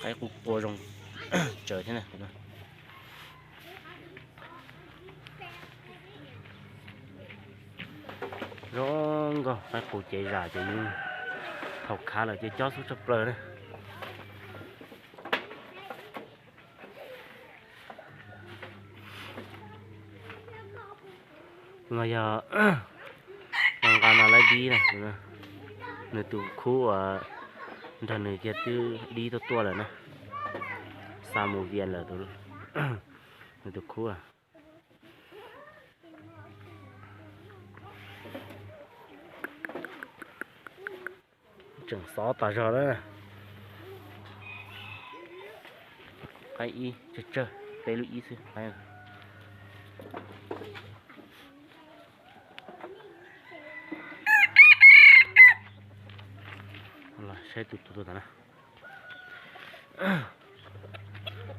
Qaib qus qua zoo tsawv thiab na. Zoo nkauj, qaib qus cev zam ces yeej thaum khav lawm ces cob xub tshaj plaws na. No yog nqa no lawv dib na, nws tus khub uas nrog nws kiag twb dib tuaj tuaj lawm na, xa mus Vias lawm, nws tus khub. Tseem xov tas zog na. Qaib ib tsawg tsawg, peb lub ib xwb. Los saib tus tus tus na.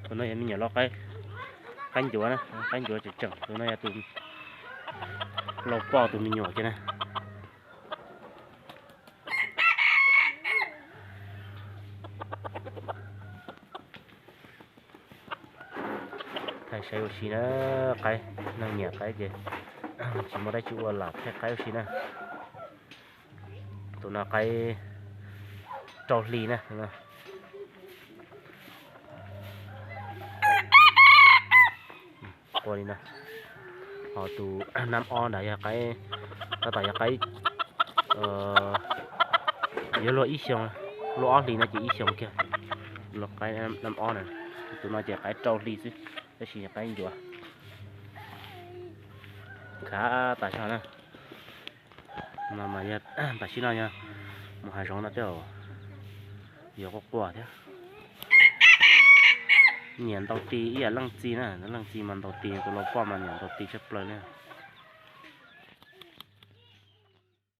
Tus no yog me nyuam lau qaib, qaib ncuav na, qaib ncuav tseem tseem. Tus no yog tus lau poj tus me nyuam kiag na. Thaij saib ua si na, qaib, neeg nyiam qaib ces tsis muaj dab tsi ua lam thaij qaib ua si na. Tus no qaib rau hli na. Qua li no. Ho tus nab ob ntawd yog qaib, tab tom yog qaib, yuav luag ib xyoo, luag ob hlis no ces ib xyoo kiag. Luag qaib nab ob na, tus no ces qaib rau hli xwb, tab sis qaib ncuav khav tas zog na. No mas yog tam sim no yog mus hav zoov no tej zaum yuav quaj quaj thiab. Nyiam ntaus tis ib yam leej txiv na, leej txiv mas ntaus tis, tus lau poj mas nyiam ntaus tis tshaj plaws li.